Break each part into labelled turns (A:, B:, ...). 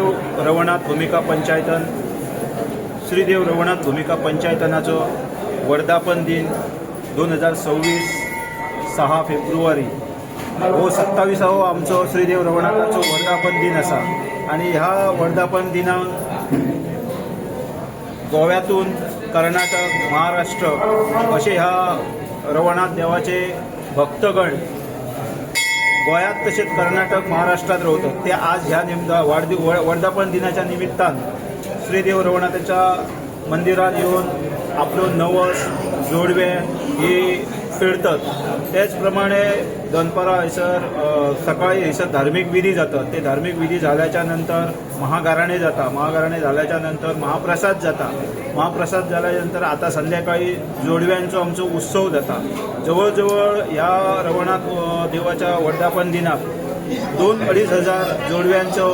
A: श्रीदेव रवणाथ भुमिका पंचायतन, श्रीदेव रवणाथ भुमिका पंचायतनाचो वर्धापन दिन 2026, 6 फेब्रुवारी हो 27वो आमचो श्रीदेव रवणाथाचो वर्धापन दिन आसा. आनी ह्या वर्धापन दिनाक गोव्यातून, कर्नाटक, महाराष्ट्र अशे ह्या रवणाथ देवाचे भक्तगण गोंयांत तशेंच कर्नाटक, महाराष्ट्रात रावतात, ते आज ह्या निमता वर्धापन दिनाच्या निमित्तान श्रीदेव रवणाथाच्या मंदिरात येवन आपलो नवस, जोडवे ही फेडतात. तेच प्रमाणे दनपारां हयसर, सकाळी हयसर धार्मीक विधी जातात. ते धार्मीक विधी जाल्याच्या नंतर महागाराणे जाता. महागाराणे जाल्याच्या नंतर महाप्रसाद जाता. महाप्रसाद जाल्या नंतर आता संध्याकाळी जोडव्यांचो आमचो उत्सव जाता. जवळ जवळ ह्या रवणाथ देवाच्या वर्धापन दिनाक 2-2.5 हजार जोडव्यांचो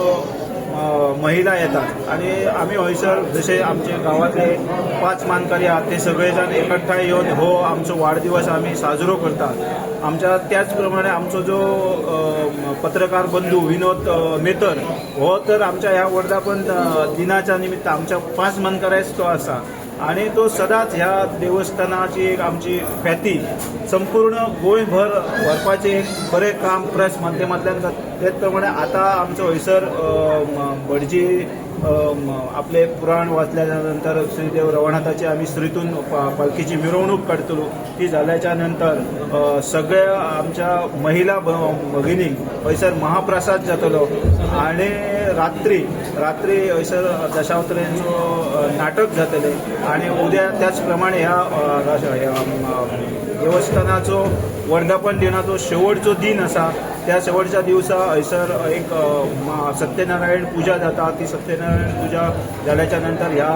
A: महिला येतात. आणि आमी हयसर जशे आमचे गांवांतले पाच मानकरी आहात, ते सगळे जाण एकठांय येवन हो आमचो वाडदिवस आमी साजरो करतात. आमच्या त्याच प्रमाणे आमचो जो पत्रकार बंधू विनोद मेतर हो तर आमच्या ह्या वर्धापन दिनाच्या निमित्त आमच्या पाच मानकऱ्याच तो आसा आणि तो सदांच ह्या देवस्थानाची एक आमची ख्याती संपूर्ण गोंयभर व्हरपाचें एक बरें काम प्रेस माध्यमांतल्यान जाता. तेच प्रमाणे आतां आमचो हयसर भटजी आपले पुराण वाचल्या नंतर श्रीदेव रवणाथाची आमी श्रीतून पालखीची मिरवणूक काडटलो. ती जाल्याच्या नंतर सगळ्या आमच्या महिला भगिनींक हयसर महाप्रसाद जातलो आणि रात्री रात्री हयसर दशावतारांचो नाटक जातलें. आणि उद्या त्याच प्रमाणे ह्या ह्या, देवस्थानाचो वर्धापन दिनाचो शेवटचो दिन आसा. त्या शेवटच्या दिवसा हयसर एक सत्यनारायण पूजा जाता. ती सत्यनारायण पूजा जाल्याच्या नंतर ह्या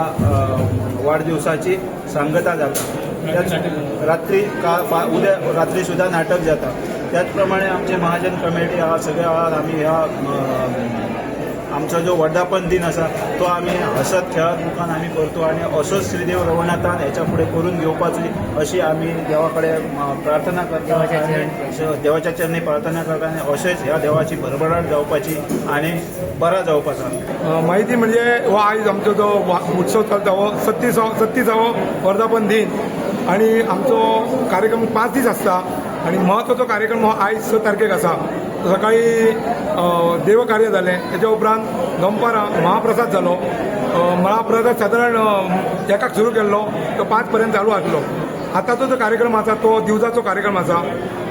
A: वाडदिवसाची सांगता जाता. त्याच रात्री का उद्या रात्री सुद्धा नाटक जाता. त्याच प्रमाणे आमचे महाजन कमिटी आहा, सगळे आहात. आमी ह्या आमचो जो वर्धापन दिन आसा तो आमी हसत खेळत मुखान आमी करतो आणि असोच श्रीदेव रवणाथान हेच्या फुडें करून घेवपाची अशी आमी देवा कडेन प्रार्थना करता आणि देवाच्या चरणी प्रार्थना करता आणि अशेंच ह्या देवाची भरभराट जावपाची आणि बरा जावपाचा.
B: माहिती म्हणजे हो आयज आमचो जो उत्सव चलता हो 37वो वर्धापन दिन आणि आमचो कार्यक्रम 5 दीस आसता आणि म्हत्वाचो कार्यक्रम हो आयज 6 तारखेक आसा. सकाळी देवकार्य जालें, तेच्या उपरांत दनपारां महाप्रसाद जालो. महाप्रसाद सादारण 1 सुरू केल्लो, तो 5 पर्यंत चालू आसलो. आतांचो जो कार्यक्रम आसा तो दिवजाचो कार्यक्रम आसा.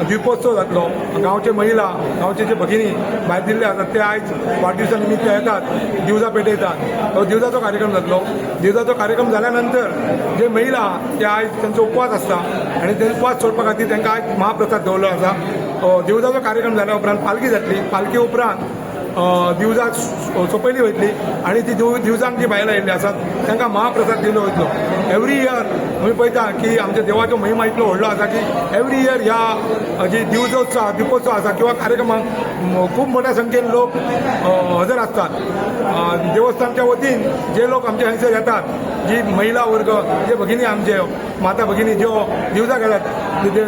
B: दिपोत्सव जातलो. गांवचे महिला, गांवचे जे भगिनी भायर दिल्ले आसात, ते आयज वाडदिवसा निमित्त येतात, दिवजा पेटयतात. तो दिवजाचो कार्यक्रम जातलो. दिवजाचो कार्यक्रम जाल्या नंतर जे महिला आहा ते आयज तांचो उपवास आसता आनी ते उपवास सोडपा खातीर तांकां आयज महाप्रसाद दवरलो आसा. दिवजाचो कार्यक्रम जाल्या उपरांत पालखी जातली. पालखी उपरांत दिवजां सोंपयली वयतली आनी ती दिवजांक जी बायलां येयल्ली आसात तांकां महाप्रसाद दिलो वयतलो. एवरी इयर आमी पळयता की आमच्या देवाचो महिमा इतलो व्हडलो आसा की एवरी इयर ह्या जी दिवजोत्सव, दिपोत्सव आसा किंवा कार्यक्रमाक खूब मोठ्या संख्येन लोक हजर आसतात. देवस्थानच्या वतीन जे लोक आमच्या हंयसर येतात, जी महिला वर्ग, जे भगिनी, आमचे माता भगिनी ज्यो दिवजां घेतात,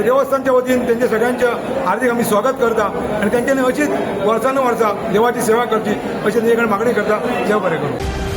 B: देवस्थानच्या वतीन तेंचे सगळ्यांचे हार्दिक आमी स्वागत करता आनी तेंच्यांनी अशीच वर्सानुवर्सां देवाची सेवा करची अशी तेंचे कडेन मागणी करता. देव बरें करूं.